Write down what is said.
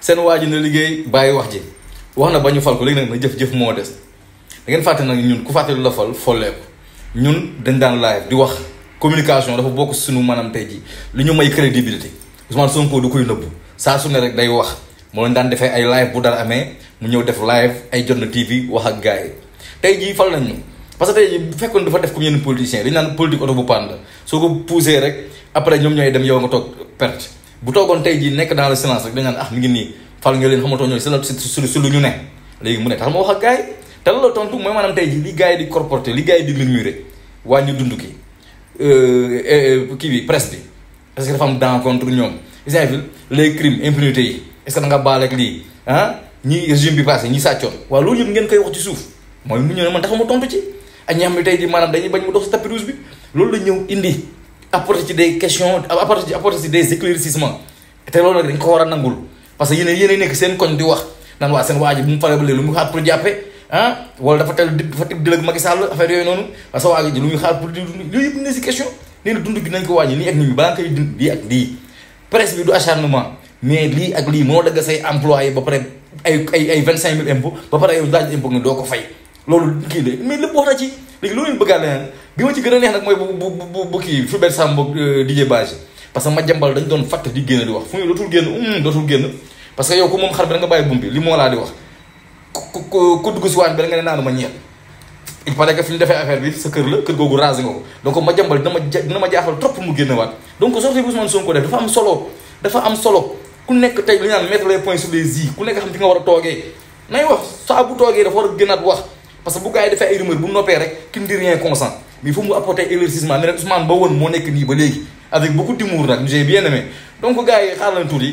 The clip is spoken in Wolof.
seen waa ji na liggéey bàyyi wax ji wax na ba ñu fal ko léegi nag na jëf-jëf moo des da ngeen fàtte nag ñun ku fàtte lu la fal folleeku ñun dañ daan live di wax communication dafa bokk suñu maanaam tey ji li ñu may crédibilité Ousmane Sonko du koy nëbbu saa su ne rek day wax moo leen daan defee ay live bu dara amee mu ñëw def live ay Jotna TV wax ak gars yi tey jii fal nañ ñu parce que tey jii bu fekkoon dafa def comme yenn politiciens dañu naan politique oto bu paan soo ko poussé rek après ñoom ñooy dem yow nga toog perte bu toogoon tey jii nekk dans le silence rek dañ naan mi ngi nii fal nga leen xamatoo ñooy si lu ñu ne léegi mu ne tax ma wax ak gars yi te loolu tontu mooy maanaam tey jii li gars yi di corporté li gars yi di murmurer wàññi dund kii bi presse bi est-ce que dafa am dans contre ñoom exemple les crimes impunité yi est-ce que da nga baal ak lii ñi régime bi passé ñi sàccoon waaw loolu yëpp ngeen koy wax ci suuf mooy mu ñëw ne man tax ma tontu ci ak ñi xam ne tey jii maanaam dañuy bañ mu dox si tapis rouge bi loolu la ñëw indi apporter ci des questions apporter ci des éclaircissements te loolu nag dañ ko war a nangul parce que yéen nekk seen koñ di wax naan waa seen waa ji bu mu faree ba léegi lu mu xaar pour jàppe wala dafa tib dil ak Macky Sall affaire yooyu noonu parce que waa ji lu muy xaar pour di dund yooyu yëpp ne si question nee na dund gi nañ ko wàññi nii ak nit ñi balaa nga koy dund lii ak lii presse bi du acharnement mais lii ak lii moo dagg say employé ba pare ay 25 000 impôts ba pare yow laaj impôt nga doo ko fay loolu kii de mais lépp wax na ci léegi loolu ñu bëggaat leneen bi ma ci gën a neex nag mooy bu kii Fulbert Sambou DJ Badji parce que Madiambal dañ doon fàtte di génn di wax fu ñu dootul génn parce que yow ko moom xar bi da nga bàyyi bum bi li moo laa di wax ku dugg si waañ bi da nga ne naanu ma ñeent il paraît que fi ñu defee affaire bi sa kër la kër googu rasé nga ko donc Madiambal dina ma jaaxal trop mu génn waat donc sortie bu Ousmane Sonko def dafa am solo ku nekk tey li ñu naan mettre les points sur les i ku nekk xam ci nga war a toogee nay wax saa bu toogee dafa war a gënaat wax parce que bu gars yi defee ay rumeur bu noppee rek qui ne dit rien consent mais il faut mu apporter éclaircissement ne leen Ousmane ba woon moo nekk nii ba léegi avec beaucoup d'humour nag j'ai bien aimé donc gars yi xaar lañ tuuti